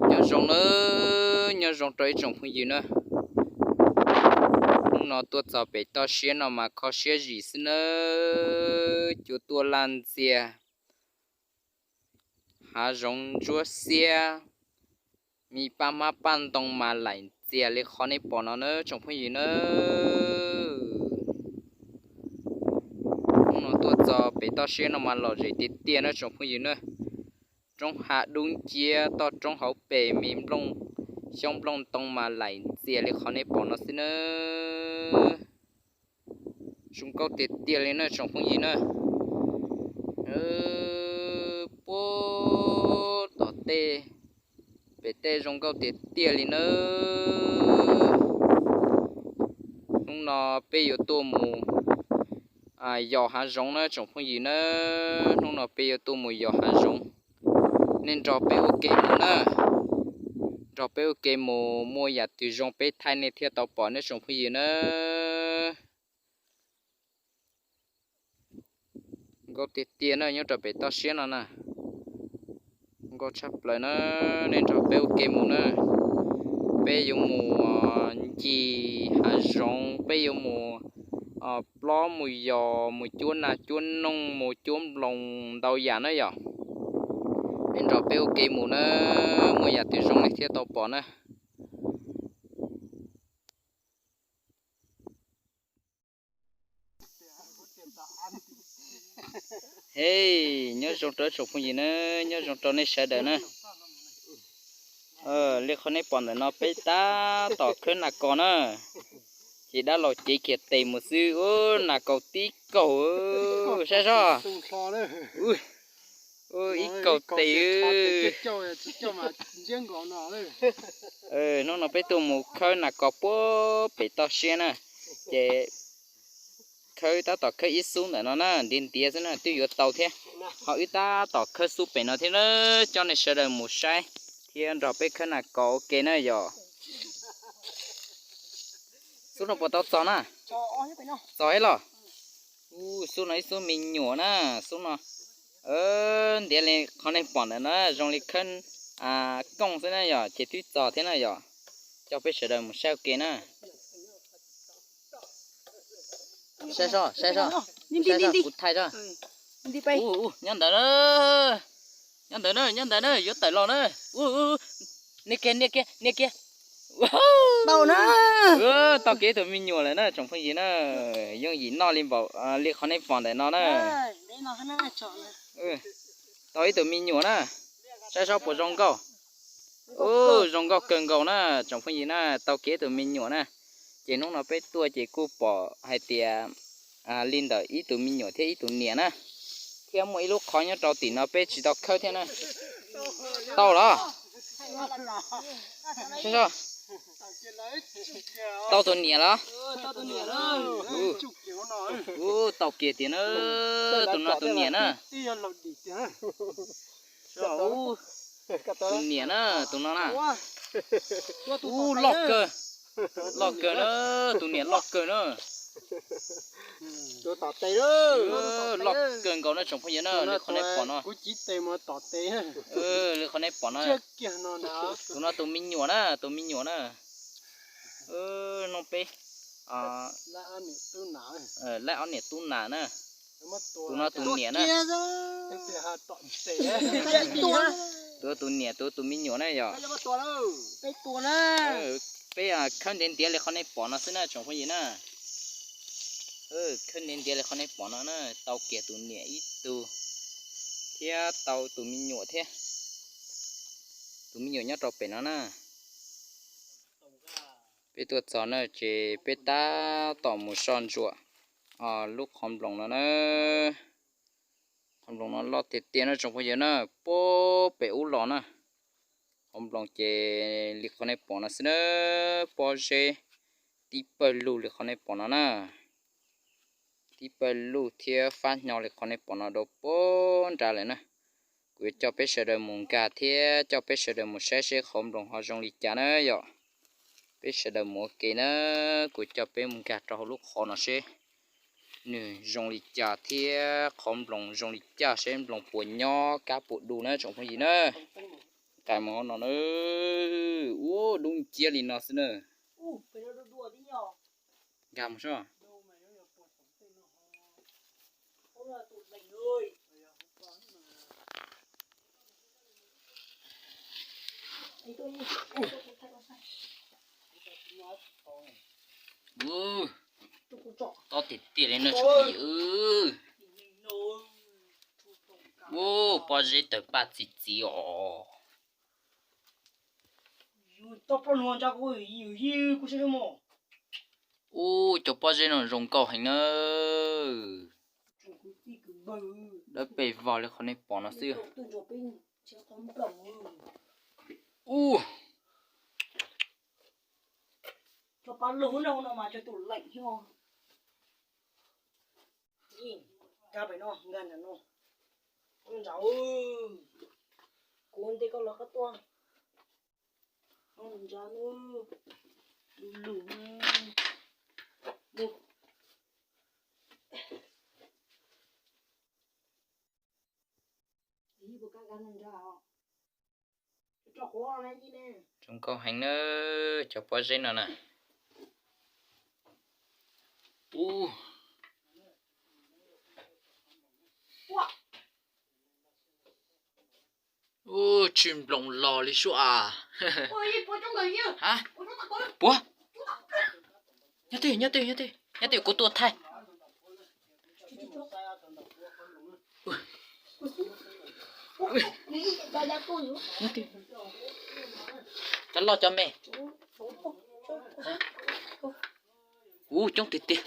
Nyob zoo nawb, nyob zoo rau ib tsoom phooj ywg na. Hnub no tuaj txog pem toj siab no mas kho siab zim xwb nawb, cua tuaj laj ntxiag, hav zoov ntsuab xiab, me paj hmab paj ntoo mas laim ntxias li qhov nej pom no na tsoom phooj ywg na. Hnub no tuaj txog pem toj siab no mas lom zem tiag tiag na tsoom phooj ywg na. Roob hav dub nciab toj roob hauv pes me nplooj, xyoob nplooj ntoo mas laim ntxias li qhov nej pom no xwb na. Zoo nkauj tiag tiag li na tsoom phooj ywg na. Puag tom tej pem tej zoo nkauj tiag tiag li na. Hnub no peb yuav tuaj mus yos hav zoov na tsoom phooj ywg na. Hnub no peb yuav tuaj mus yos hav zoov, nej nrog peb ua ke mus na. Nrog peb ua ke mus, muaj yam twg zoo peb thaij nej thiaj tau pom na tsoom phooj ywg na. Nkauj tiag tiag na, nyob rau pem toj siab no na. Nkauj tshaj plaws na, nej nrog peb ua ke mus na. Peb yuav mus ncig hav zoov, peb yuav mus plob, mus yos, mus cuab nas cuab noog, mus cuab nploos ntau yam na yom. Nej nrog peb ua ke mus na, muaj yam twg zoo nej thiaj tau pom na. Hej, nyob zoo rau tsoom phooj ywg na, nyob zoo rau nej sawv daws na. Li qhov nej pom ntawm no peb tab tom khawb nas kos na. Ces dab laug cev kiag tes mus xwb, ua nas kaus tib kaug, saib soj. Ib kaug tes. Hnub no peb tuaj mus khawb nas kos puag pem toj siab na, ces khawb tab tom khawb ib xub ntawm no na, ntiav ntiav xwb na, twb yuav tau thiab. Ho wb tab tom khawb xub pem no thiab na, coj nej sawv daws mus saib thiab nrog peb khawb nas kos ua ke na yom. Xub no puas tau txog na? Txog ib los. Xub no ib xub me nyuam na, xub no. Ntiav li qhov nej pom ntawm no zoo li khawb kooj xwb na yom, ces twb txog thiab na yom. Coj peb sawv daws mus saib ua ke na. Saib soj, saib soj, saib soj, kuv thaij soj. Nyob ntawd na, nyob ntawd na, nyob ntawd na, yuav tawm los na. Nias kiag, nias kiag, nias kiag. Tau kiag ib tug me nyuam lawm na tsoom phooj ywg na. Yooj yim noj li npaum li qhov nej pom ntawm no na. Tau ib tug me nyuam na. Saib soj puas zoo nkauj. Ub, zoo nkauj kawg nkaus na tsoom phooj ywg na, tau kiag ib tug me nyuam na. Ces hnub no peb tuaj ces kuj pom hais tias li ntawm ib tug me nyuam thiab ib ttus niam na. Thiab muaj ib lub qhov nyob rau tim no peb tsis tau khawb thiab na. Tau los? Tau tus niam los? Ub, tau kiag tiag na. Tus no tus niam na. Tus niam na, tus no na. Ub, loj kawg. Loj kawg na, tus niam loj kawg na. Loj kawg nkaus na tsoom phooj ywg na, li qhov nej pom no. Li qhov nej pom no. Tus no tus me nyuam na, tus me nyuam na. Noo peb laib ob niam tub nas na. Tus no tus niam na. Tus tus niam, tus tus me nyuam na yom. Peb khawb ntiav ntiav li qhov nej pom no xwb na tsoom phooj ywg na. Khawb ntiav ntiav li qhov nej pom no na, tau kiag tus niam ib tug thiab tau tus me nyuam thiab. Tus me nyuam nyob rau pem no na. Peb tuaj txog na ces peb tab tom mus soj ntsuam lub qhov nploos no na. Qhov nploos no loj tiag tiag na tsoom phooj ywg na, puag pem ub los na. Qhov nploos ces li qhov nej pom no xwb na, pob zeb tib pawg lug li qhov nej pom no na. Tib pawg lug thiab fab hnyo li qhov nej pom no rau puag nrad lawm na. Kuv yuav coj peb sawv daws mus nkag thiab coj peb sawv daws mus saib seb qhov nploos ho zoo li cas na yom. Peb sawv daws mus ua ke na, kuv coj peb mus nkag rau hauv lub qhov no seb Nws zoo li cas thiab qhov nploos zoo li cas, seb nploos puas nyob kab puas du na tsoom phooj ywg na. Nqa mus no na. Ua dub nciab li no xwb na. Nqa mus soj. Tob tiag tiag li no tsoom phooj ywg. Ua pob zeb tawg paj txi txiv os. Ua cov pob zeb no zoo nkauj heev na. Dawb pes vog li qhov nej pom no xwb. Ua Zoo nkauj heev na, cov pob zeb no na. Ub, ub, tsw nploos los li sub as. Puav, nyob twj, nyob twj, nyob twj, nyob twj, kuv tua thaij. Cov loj cov me. Ub, coob tiag tiag.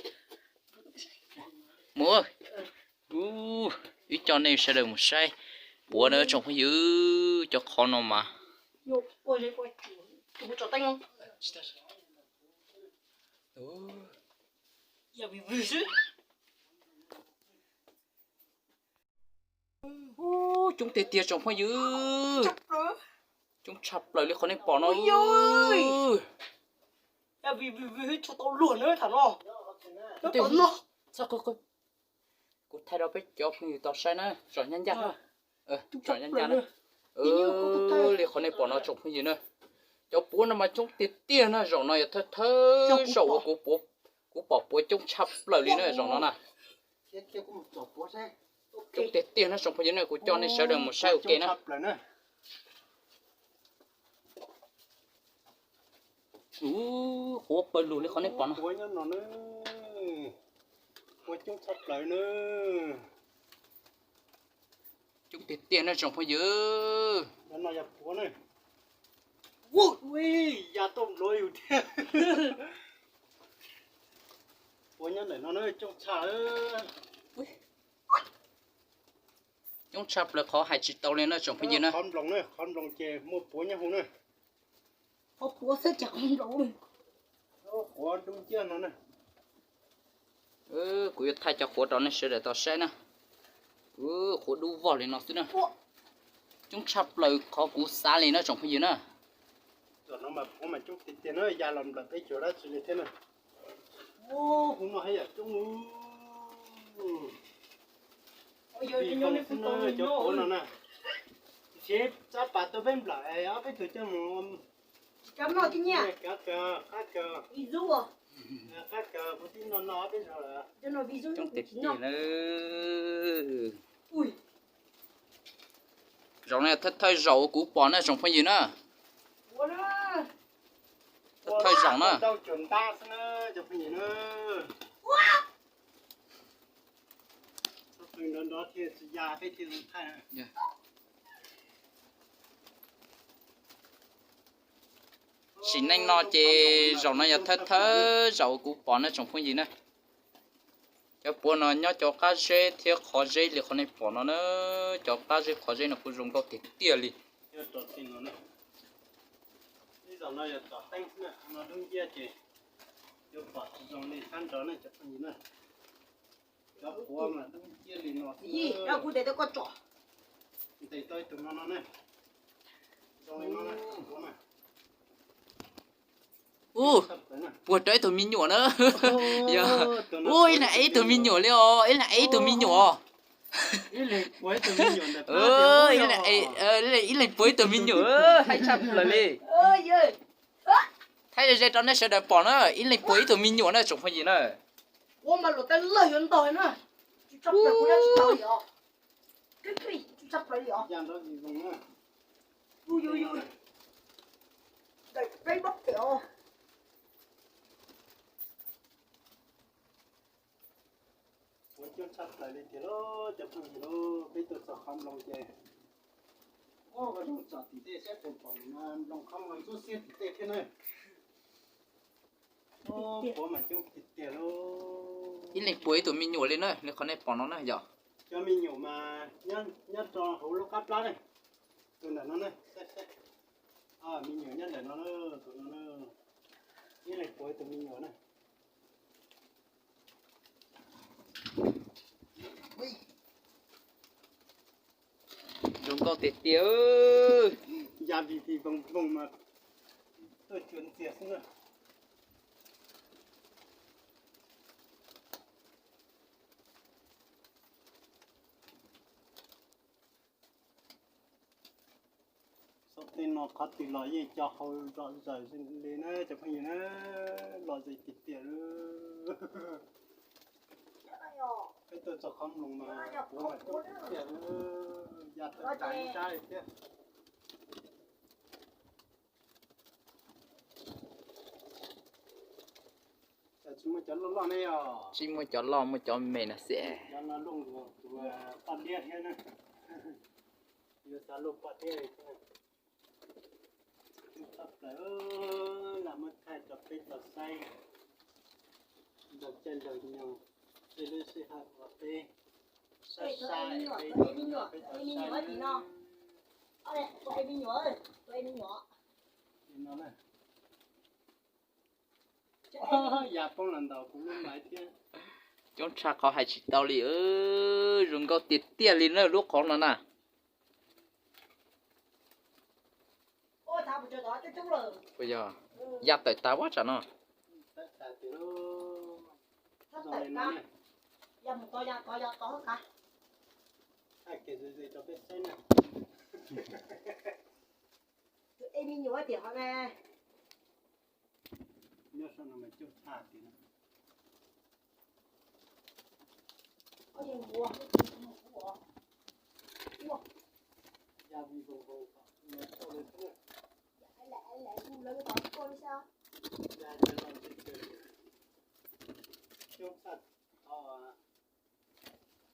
Mus, ub, wb coj nej sawv daws mus saib puav na tsoom phooj ywg, cov qhov no mas. Ub, coob tiag tiag tsoom phooj ywg. Coob tshaj plaws li qhov nej pom no. Kuv thaij rau peb cov phooj ywg tau saib na, tsom ncaj ncaj, tsom ncaj ncaj na. Li qhov nej pom no tsoom phooj ywg na, cov puav no mas coob tiag tiag na, zaum no yog thawj thawj zaum uas kuv pom puav coob tshaj plaws li na zaum no na. Coob tiag tiag na tsoom phooj ywg na, kuv coj nej sawv daws mus saib ua ke na. Ub, qhuav pawg lug li qhov nej pom no. Puav coob tshaj plaws na. Coob tiag tiag na tsoom phooj ywg. Ya tuaj nplua yus thiab. Puav nyob ntawm no na coob tshaj. Coob tshaj plaws qhov hais tsis tau li na tsoom phooj ywg na. Qhov nploos na, qhov nploos ces muaj puav nyob hauv na. Qhov puav xwb ces qhov nploos. Qhuav dub nciab no na. Kuv yuav thaij cov qhuav rau nej sawv daws tau saib na. Qhuav dub vog li no xwb na. Coob tshaj plaws qhov kuv xav li na tsoom phooj ywg na. Tam no mas puav mas coob tiag tiag na, ya los nplawm peb cov dab tsi li thiab na. Huv no haj yam coob. Cov puav no na, tsis tsab pas tuaj peb nplawm ob peb tug coj mus. Qab kawg, qab kawg, qab kawg, kuv tib no no ob peb zaug lawm. Coob tiag tiag na. Zaum no thawj thawj zaum uas kuv pom na tsoom phooj ywg na. Thawj thawj zaum na. Sim neej no ces zaum no yog thawj thawj zaum uas kuv pom na tsoom phooj ywg na. Cov puav no nyob cov qab zeb thiab qhov zeb li qhov nej pom no na. Cov qab zeb qhov zeb no kuj zoo nkauj tiag tiag li. Cov puav mas dub nciab li no. Ntes tau ib tug no no ne. Zoo li no na, puav na. Ub, puag rau ib tug me nyuam na. Yog, ub, ib leeg ev ib tug me nyuam li os, ib leeg ev ib tug me nyuam. Ib leeg puag ib tug me nyuam, haib tshaj plaws li. Thaij ze ze rau nej sawv daws pom na, ib leeg puag ib tug me nyuam na tsoom phooj ywg na. Ua mas luam tej lawg yuav ntog na. Tsis tshaj plaws kuv nyob tsis tau li os. Tsis tshaj plaws li os. Yus yus yus. Daim peb npab tiam os. Ua coob tshaj plaws li tiag lauj, cov phooj ywg lauj, peb tuaj txog qhov nploos ces ua zoo tsom tim tej saib puas pom nploos qhov muag ntsuab xiab tim tej thiab na. Puav mas coob tiag tiag lauj. Ib leeg puag ib tug me nyuam li na, li qhov nej pom no na yom. Cov me nyuam mas nyob rau hauv lub qab plab ne. Tus ntawm no ne, me nyuam nyob ntawm no, tus no, ib leeg puag ib tug me nyuam na. Zoo nkauj tiag tiag. Ya vim vim voos voos mas tuaj cuag ntxiag xwb na. Xauv tej no qhov twg los yeej co hau zom zaws li na cov phooj ywg na, los zem tiag tiag. Peb tuaj txog qhov mloog mas puav mas coob tiag, ya tawm tas ib sab li thiab. Tsis muaj cov loj loj ne yog? Tsis muaj cov loj, muaj cov me no xwb. Cov no luaj nkaus tus poj diab thiab na. Yuav xav luaj poj diab li thiab. Tshaj plaws, lam muab thaij rau peb tau saib. Nrog caij nrog nyoog, tej lub sij hawm uas peb saib saib peb tau saib no na. Ya poob los ntaus kuv lub maiv thiab. Coob tshaj qhov hais tsis tau li, zoo nkauj tiag tiag li na lub qhov no na. Puas yog? Ya tawm tas ua tsam no. Nyob saum no mas coob tshaj tiag. Ya vim voos voos kom los tau li xwb. Ya cov no tsis kawg, coob tshaj qhov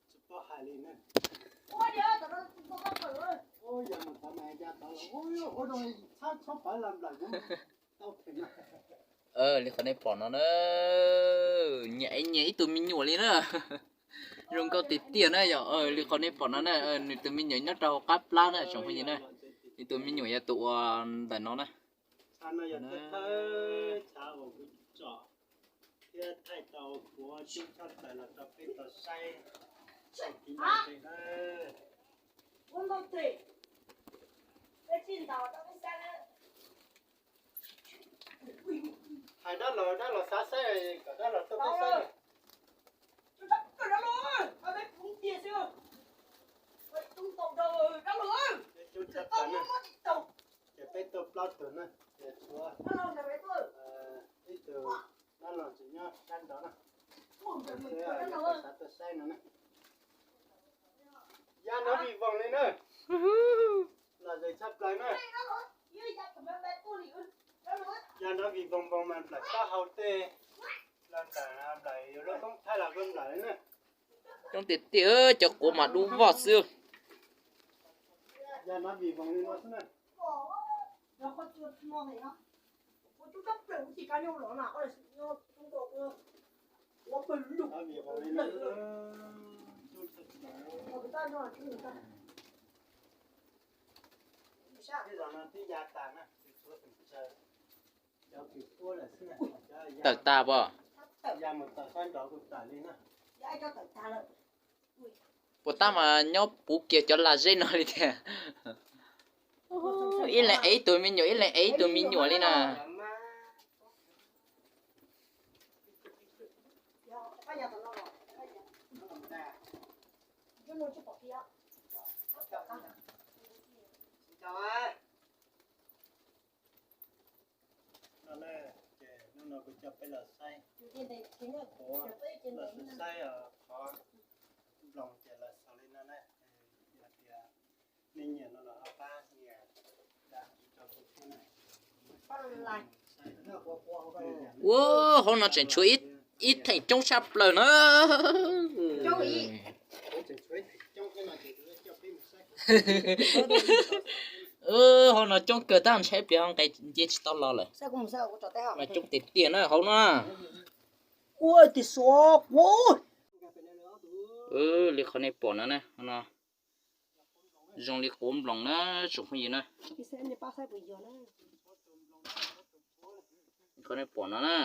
tsis paub hais li na. Yog mus tod mas ya tod los ua rau txhob pov las nplawm kuv tau them na. Li qhov nej pom no na, nyias ev nyias ib tug me nyuam li na. Zoo nkauj tiag tiag na yog li qhov nej pom no na, nws tus me nyuam nyob rau hauv qab plab na tsoom phooj ywg na. Nws tus me nyuam yog tus uas ntawm no na. Tshav no yog thawj thawj tshav uas kuv tsom thiab thaij tau puav coob tshaj plaws los rau peb tau saib. Tsis kiv no ces na, hais dab laug dab laug xav saib kom dab laug tuaj peb saib. Coob tshaj plaws na. Ces peb tuaj plaub tug na, ces tshuav ib tug dab laug tseem nyob sab nraud na. Xav tuaj saib no na. Ya no vim voos li na. Los zem tshaj plaws na. Ya no vim voos voos mas nplawm taub hau tej, los nplawm nplawm yuav lub koob thaij los koj nplawm li na. Coob tiag tiag, cov quav mas dub voj xwb. Ya no vim voos li no xwb na. Tawm tas pom. Puas tab mas nyob puv kiag cov lag zeb no li tiag. Ib leeg ev ib tug me nyuam, ib leeg ev ib tug me nyuam li na. No na, ces hnub no kuv coj peb los saib, los saib qhov nploos ces los xaus li no na. Yog tias nej nyiam no los ho pab nias rau kuv thiab na. Ua, hauv no tseem tshuav ib theem coob tshaj plaws na. Hauv no coob kawg tab ntshai pliag nqes nce tsis tau los lawm. Mas coob tiag tiag na hauv no. Ua, tig suav, li qhov nej pom no na, no zoo li quav nploos na tsoom phooj ywg na. Qhov nej pom no na,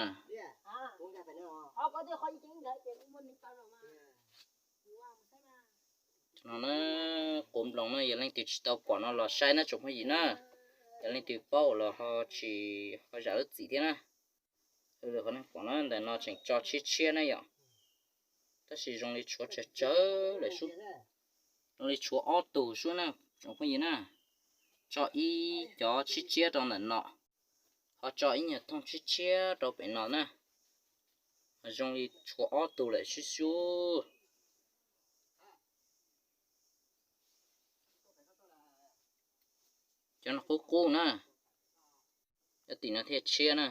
no na, quav nploos na, yog leej twg tsis tau pom no los saib na tsoom phooj ywg na. Yog leej twg paub los ho tsis ho zam lub txim thiab na. Qhov nej pom na, ntawm no tseem tso tshiab tshiab na yom. Tab sis zoo li tshuav tsawg tsawg lawm xwb. Zoo li tshuav ob tug xwb na tsoom phooj ywg na. Tso ib cov tshiab tshiab rau ntawm no, ho tso ib nyuag thooj tshiab tshiab rau pem no na. Zoo li tshuav ob tug lawm xwb xwb. Cov no qub qub na, cov tim no thiaj tshiab na.